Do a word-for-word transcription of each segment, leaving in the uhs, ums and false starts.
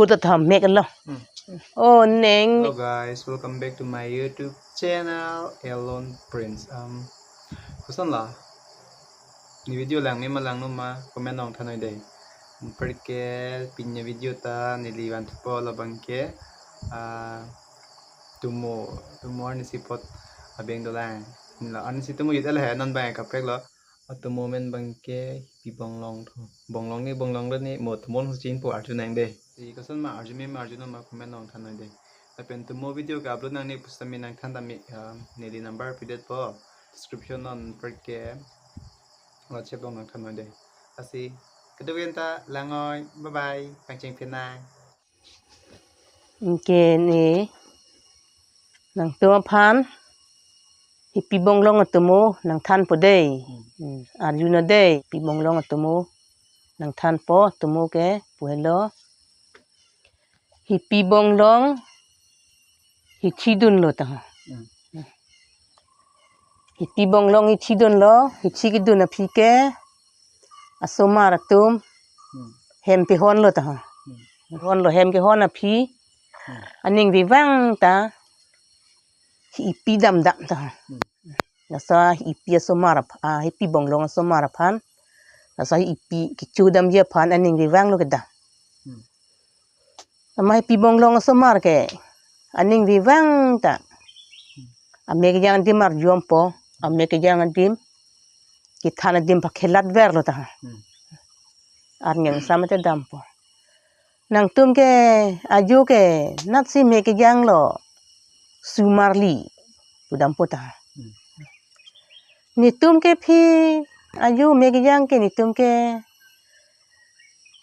Puta tha mek lo. Hmm. Oh, neng. Hello guys, welcome back to my YouTube channel, Elon Prince. Um, koson la? Ne video langne ma langno ma comment nangthan noi dei. Anparke pini avideo ta neli vanthupo labangke, ah, tumo, tumo arnisi apot abeng dolang. La arnisi tumo jut ala he non bang kaprek lo. Atumo amen bangke Hipi Bonglong tho. Bonglong ne, Bonglong ne, mo atumo along chinpo arjunang dei. Si koson ma arju me ma arjuno ma comment nangthan noi dei. Lapen tumo video ke-upload nangne pusitame nangthan tame, ah, neli number pidetpo. Description non anparke WhatsApp along nangthan noi dei. Lasi, kedo-an ta lang noi. Bye bye. Pangcheng phenang. Anke ne nangtum aphan Hipi Bonglong atumo nangthanpo dei. Hmm. Hmm, arjunon dei, Hipi Bonglong atumo nangthanpo, atumo ke pu helo. Hipi Bonglong hithi dunlo ta. Hmm. Hipi Bonglong hithi dunlo, hithi kedun aphi ke asomar atum, hmm, hem pehonlo ta. Hmm. Honlo, hem kehon aphi, hmm, aning vevang ta hi-ipi damdam ta. Hmm. Laso hi-ipi asomar aph-, ah, Hipi Bonglong asomar aphan, laso hi-ipi kecho damji aphan aning vevanglo kedam. Hmm. Amat Hipi Bonglong asomar ke aning vevang ta, amek kejang adim arjumpo, amek kejang adim, kethan adim pakhelat verlo ta. Hmm. Arni angsam mate dampo. Nangtum ke ajo ke natsi mek kejang lo, sumar li, pu dampo ta. Hmm. Netum ke aphi ajo mek kejang ke netum ke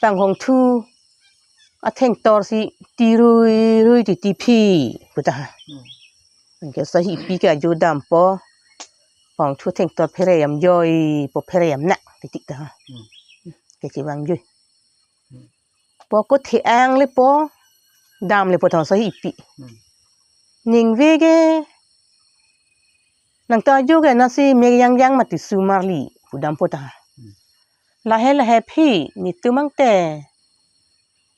panghongthu athengtor si ti rui rui titi aphi, pu ta. Hmm. Anke laso hi-ipi ke ajo dampo, panghongthu athengtor phere jam joipo, phere jam nak titi ta. Hmm. Kechevang joi. Hmm. Po ko the-ang lepo, dam lepo ta laso hi-ipi. Hmm. Ningve ke nangtum ajo ke natsi mek kejang jang mati sumar li, pu dampo ta. Hmm. Lahei lahei aphi netum angte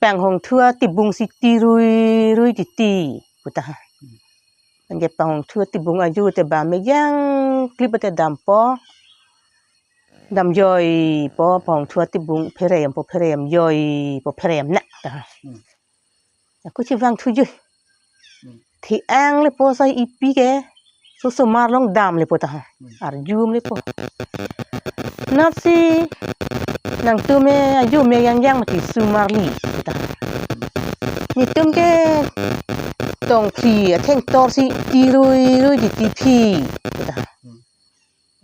panghongthu atibung si ti rui rui titi, pu ta. Hmm. Anke panghongthu atibung ajo te ba mek kejang klip te dampo. Dam joipo, panghongthu atibung phere jampo, phere jam joipo, phere jam nak ta. Hmm. Ako chevangthu joi. Hmm. The-ang lepo laso hi-ipi ke, laso sumar along dam lepo ta. Hmm. Arjum lepo. Natsi nangtum ke ajo mek kejang jang mati sumar li, pu ta. Netum ke tongphli athengtor si ti rui rui titi aphi, pu ta. Hmm.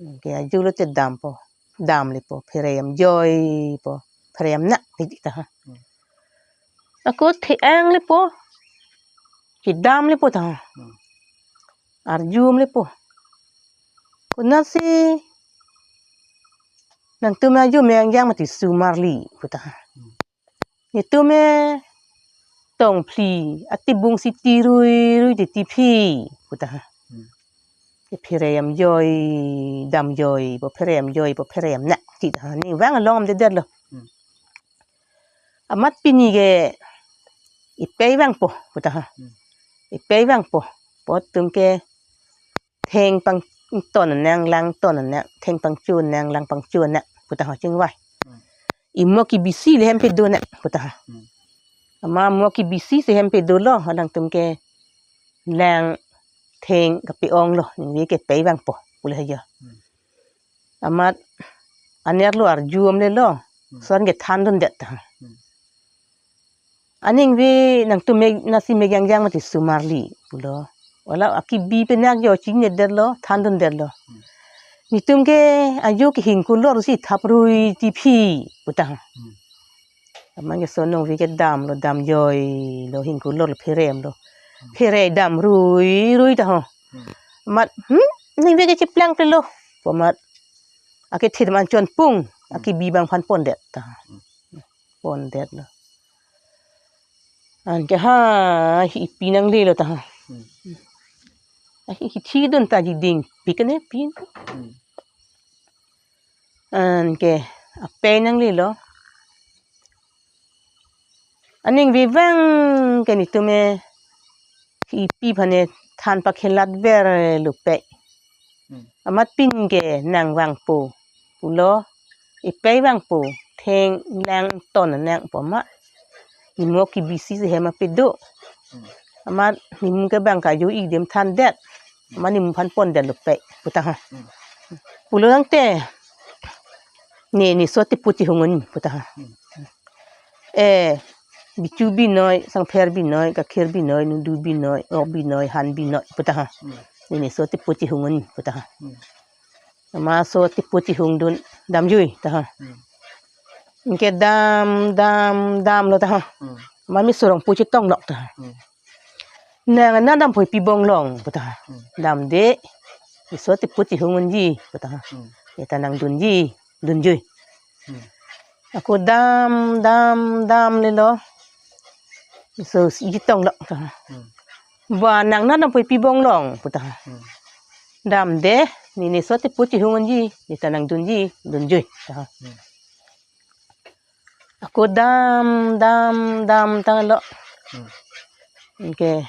Anke ajo lote dampo, dam lepo, phere jam joipo, phere jam nak titi ta. Hmm. Ako the-ang lepo, kedam lepo ta. Hmm. Arjum lepo. Konatsi nangtum ajo mek kejang jang mati sumar li, pu ta. Hmm. Netum ke tongphli atibung si ti rui rui titi aphi, pu ta. Hmm. Ke phere jam joi, dam joipo, phere jam joipo, phere jam nak titi ta. Ningvang along amdedetlo. Hmm. Amat pini ke ipei vangpo, pu ta. Hmm. Ipei vangpo. Po atum ke theng pangton nang, lang ton nang, theng pangcho nang, lang pangcho nang, pu ta ho chingvai. Hmm. Imo kebi si le hem pedo nang, pu ta ho. Hmm. Amat imo kebi si si hem pedolo, alangtum ke lang theng kape-onglo, ningve ke pei vangpo, pu le ha jo. Hmm. Amat anerlo arjum lelo, hmm, lason ke thandundet ta. Hmm. Aningve nangtum mek, natsi mek kejang jang mati sumar li, pulo. Hala akebi penak jo chingnedetlo, thandundetlo. Hmm. Netum ke ajo ke hingkolor si thap rui titi aphi, pu ta. Hmm. Amat ke laso ningve ke damlo, dam joilo, hingkolor phere jamlo. Hmm. Phere dam rui rui ta ho. Hmm. Amat, hmm, ningve ke cheplang pelo. Pu amat akethe atum an chonpung, hmm, akebi abang aphan pondet ta. Hmm. Pondetlo. Anke ha, hi-ipi nanglelo ta ha. Hmm. Ah, hi-, hithi dun ta ji dingpik ne pi. Hmm. Anke apei nanglelo. Aning vevang ke netum e, ipi aphan ne than pakhelat ver lo pek. Hmm. Amat pin ke nang vangpo pulo, ipei vangpo, thenglang ton nangpo ma. Nimo kebisi si hem ape do. Hmm. Amat nimo ke bang kajo idem thandet. Amat nimo aphan pondet lo pek, pu ta ha. Hmm. Pulo tangte, ne, ne so tepu chehung un, pu ta ha. Hmm. Eh, bichu binoi, sangpher binoi, kakhir binoi, nudu binoi, ok binoi, han binoi, pu ta ha. Hmm. Ne, ne so tepu chehung un, pu ta ha. Hmm. Amat so tepu chehung dun, damjui, ta ha. Hmm. Anke dam, dam, damlo ta ha. Hmm. Amat Meso Rongpo chetong lok ta ha. Hmm. Nang nat dampo ipi bong long, pu ta ha. Hmm. Damde, ne so tepu chehung unji, pu ta ha. Hmm. Ne ta nangdunji, dunjui. Hmm. Ako dam, dam, damle lo. Meso si chetong lok ta ha. Hmm. Ba nang nat dampo ipi bong long, pu ta ha. Hmm. Damde, ne, ne so tepu chehung unji, ne ta nangdunji, dunjui, ta ha. Hmm. Ako dam, dam, dam tanglo. Hmm. Anke,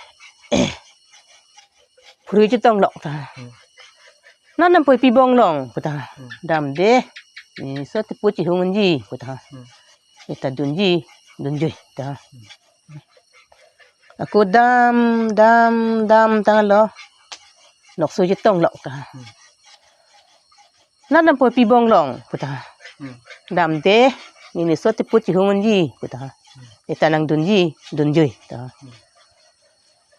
phurui chetong lok ta. Hmm. Nat dampo ipi bong long, pu ta. Hmm. Damde, ne so tepu chehung unji, pu ta. Hmm. Ne ta dunji, dunjui, ta. Hmm. Ako dam, dam, dam tanglo. Nokso chetong lok ta. Hmm. Nat dampo ipi bong long, pu ta. Hmm. Damde, ne, ne so tepu chehung unji, pu ta. Hmm. Ne ta nangdunji, dunjui, ta. Hmm.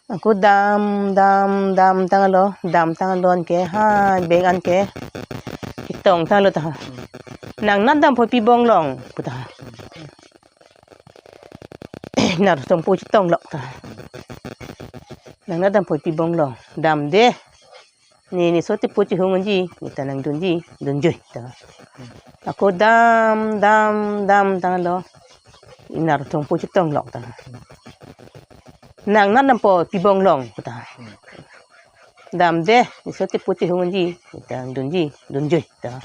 Ako dam, dam, dam tanglo, dam tanglo anke, ha, beng anke. Chetong tanglo ta. Hmm. Nang nat dampo ipi bong long, pu ta. Hmm. Nar Rongpo chetong lok ta. Nang nat dampo ipi bong long. Damde. Ne, ne so tepu chehung unji, ne ta nangdunji, dunjui, ta. Ako dam, dam, dam tanglo. Nar Rongpo chetong lok ta. Nang nat dampo ipi bong long, pu ta. Damde, ne so tepu chehung unji, ne ta nangdunji, dunjui, ta.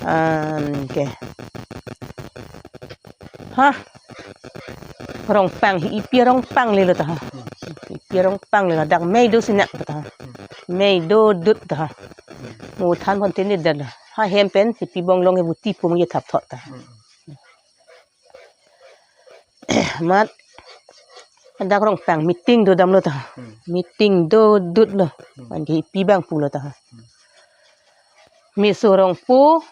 Anke. Ha. Rongpang hi ipi arongpang lelo ta ha. Ipi arongpang lelo, dak mei do sinak ta ha. Mei do dut ta ha. Mo than pon tene dal. Ha hem pen si ipi bong long e buti pum ye thap thot ta. Amat dak rongpang meeting do damlo ta ha. Meeting do dut lo. Anke ipi bang pulo ta ha. Meso Rongpo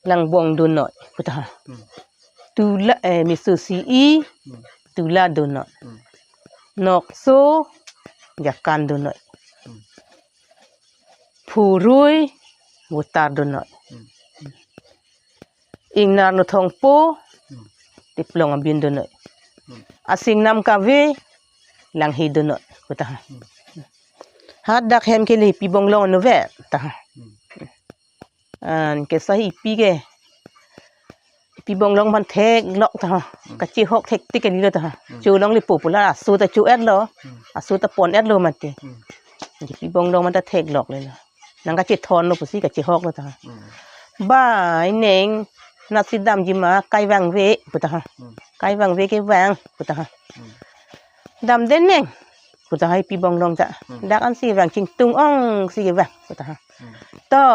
langbong donoi, pu ta ha. Hmm. Tula, eh, Meso Si-i, hmm, tula donoi. Hmm. Nokso, jakan donoi. Hmm. Phurui, voter donoi. Hmm. Ingnar Nothongpo, hmm, teplong abin donoi. Hmm. Asingnam kave, langhe donoi, pu ta ha. Hmm. Ha dak hem ke le ipi bong long anu ve, ta ha. Hmm. Anke sa ipi ke. Ipi bong long aphan theklok ta ha. Hmm. Kachehok thektik ke lilo ta ha. Hmm. Cholongle po pu la aso ta cho-et lo. Hmm. Aso ta pon-et lo mati. Hmm. Ipi bong long aphan ta theklok lelo. Nang kachethon lo pusi kachehok lo ta ha. Hmm. Ba, ineng, natsi damji ma, kai vangve, pu ta ha. Hmm. Kai vangve ke vang, pu ta ha. Hmm. Damde neng, pu ta ha ipi bong long ta. Hmm. Dak ansi vang chingtung ong si vang, pu ta ha. Hmm. To,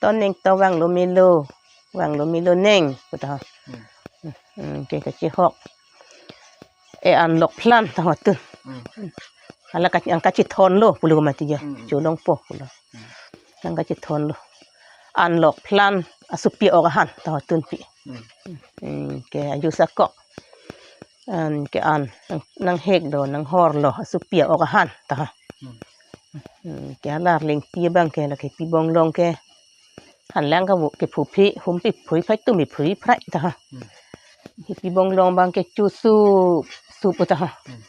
to neng to vanglo melo, vanglo melo neng, pu ta ha. Hmm. Hmm, ke kachehok. E an lok phlan ta ha tun. Hmm. Hala ka, nang kachethon lo, pulo mati ya. Hmm. Cholongpo, pulo. Hmm. Nang kachethon lo. An lok phlan, asopi ok ahan, ta ha tun pi. Hmm. Hmm, ke aju sakok. Anke an, nang, nanghek do, nanghor lo, asopi ok ahan, ta ha. Hmm. Hmm, ke alar lengpi abang ke, lake ipi bong long ke. Han lang ka bu, ke phuphi, humpi phui phai tum iphui phrai, ta ha. Hmm. Ipi bong long abang ke chosup, sup, ta ha. Hmm.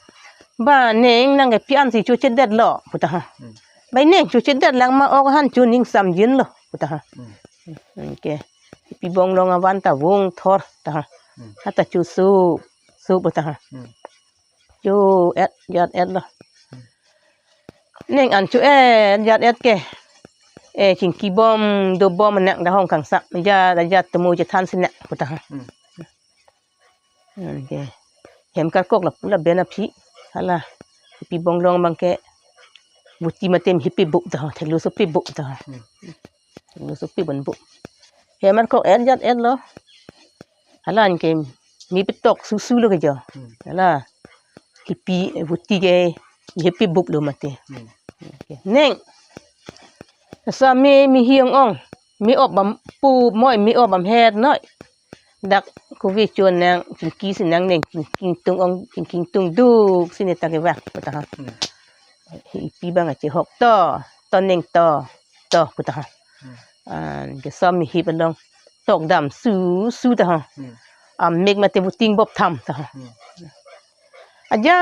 Ba neng nang ke pi ansi chochedet lo, pu ta ha. Hmm. Ba neng chochedet lang ma ok ahan cho ning samjin lo, pu ta ha. Hmm. Anke ipi bong long avan ta vung thor ta ha. Hmm. Hata chosup, sup ta ha. Hmm. Cho-et, jat-et lo. Hmm. Neng an cho-et, jat-et ke. Eh, chingki bom, dobom nang dahong kangsam. Jat, jat temu chethan sinak, pu ta ha. Hmm. Anke hem karkok lapu laben aphi. Hala hipi bonglong abangke voti mate mihip pibuk ta ho, theklo so pibuk ta ho. Hmm. Theklo so pibuk. Hem karkok et jat etlo. Hala anke mi petok susu lo ke jo. Hmm. Hala hipi voti ke mihip pibuk lo mate. Hmm. Anke neng. Sa me mihi ong ong. Mi op bam pu moi, mi op bam het noi. Dak kove chon nang chingki si nang neng chingki tung ong, chingki tung duk si ne ta kevak pu ta ha. Hmm. Hipi abang achehok to, to neng to, to pu ta ha. Hmm. Anke so mihip along tok dam su su ta ha. Hmm. Amek mate voting bop tham ta ha. Hmm. Aja,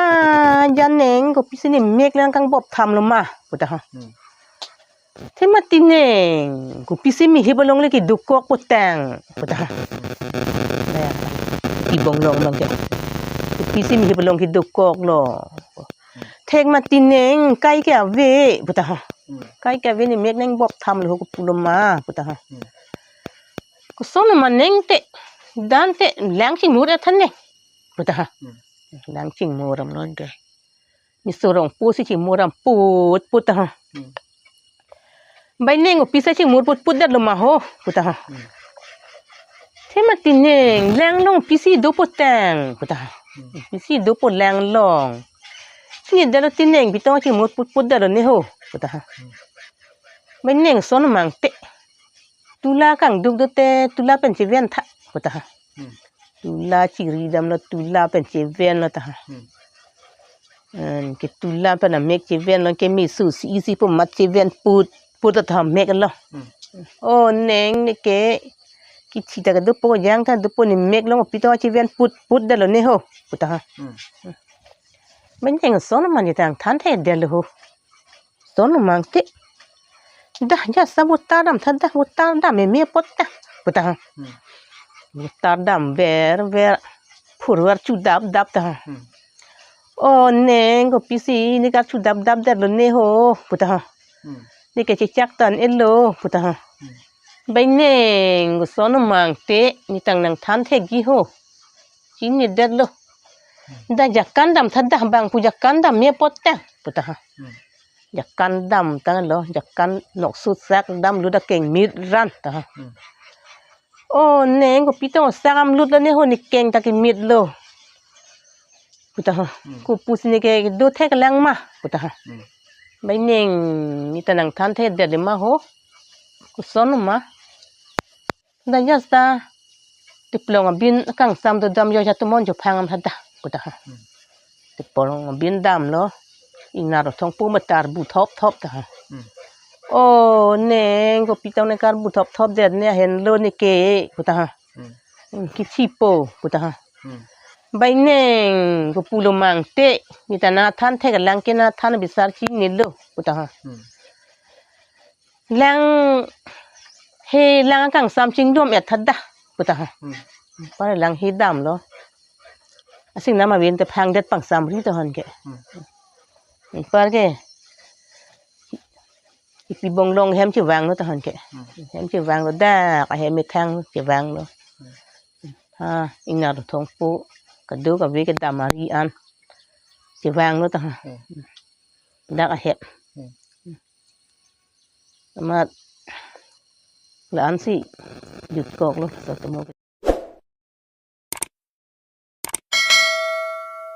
aja neng, kopisi ne mek lang kangbop tham lo ma pu ta ha. Hmm. Te mati neng, kopisi mihip along le kedokok putang pu ta ha. Ya, hipi bonglong abangke. Kopisi mihip along kedokok lo. Thek mati neng, kai ke ave pu ta ha. Hmm. Kai ke ave ne mek neng bop tham lo ho kopu lo ma pu ta ha. Hmm. Koson ma neng te, dan te, lang chingmur ethan neng pu ta ha. Hmm. Lang chingmur am lo de. Ne sorong po si chingmur am put put ta ha. Hmm. Bai neng, kopisi chingmur put put det lo ma ho pu ta ha. Hmm. Te mati neng, lang long pisi do putang pu ta ha. Hmm. Pisi do pu lang long. Si ne det lo ti neng, pitong chingmur put put det lo ne ho pu ta ha. Hmm. Bai neng, son mang te. Tula kangduk do te, tula pen cheven tha pu ta ha. Hmm. Tula chiri dam lo, tula pen cheven lo ta ha. Hmm. Anke tula pen amek cheven lo, ke mi su si isi pu mat cheven put put ta ha mek lo. Hmm. O neng, ne ke kithi ta kedo po, jang ta do po, ne mek long pitong cheven put put det lo ne ho pu ta ha. Hmm. Bai neng, son mang ne tang than the det lo ho. Son mang te. Dah, ja sa voter dam tha dah, voter dam me me apot ta pu ta ha. Hmm. Voter dam ver ver, phurver chu dap dap ta ha. Hmm. O neng, kopisi ne karchu dap dap det lo ne ho pu ta ha. Hmm. Ne ke chechak tan et lo pu ta ha. Hmm. Bai neng, koson mang te, ne tang nang than thekji ho. Chini det lo. Hmm. Dah, jakan dam tha dah, bang pu jakan dam me apot ta pu ta ha. Hmm. Jakan dam ta lo, jakan nok su sak dam lut akeng mit ran ta ha. Hmm. O neng, kopitong sak am lut lo ne ho, ne keng ta kemit lo pu ta ha. Hmm. Kopusi ne kedo thek lang ma pu ta ha. Hmm. Bai neng, ne ta nang than the det ma ho. Koson ma. Dah, ja sa teplong abin kangsam do dam, jo ja tumon jo phang am tha dah pu ta ha. Hmm. Teplong abin dam lo. Ingnar Rongthongpo ma karbu thop thop ta ha. Hmm. O neng, kopitong ne karbu thop thop det ne ahen lo ne ke pu ta ha. Hmm. Hmm, kithi po pu ta ha. Hmm. Bai neng, kopu lo mang te, ne ta nang than thek lang ke nang than bisar chinine lo pu ta ha. Hmm. Lang he lang kangsam chingdum et tha dah pu ta ha. Hmm. Anpar lang he dam lo. Asing nama vin te phang det pangsam ri ta hon ke. Hmm. Anpar ke hipi bonglong hem chevang lo ta hon ke. Hmm. Hem chevang lo, dak ahem methang chevang lo. Hmm. Ha, Ingnar Rongthongpo kado kave kedam ari an chevang lo ta ha. Hmm. Dak ahem. Hmm. Amat la-an si jutkok lo, so tomo.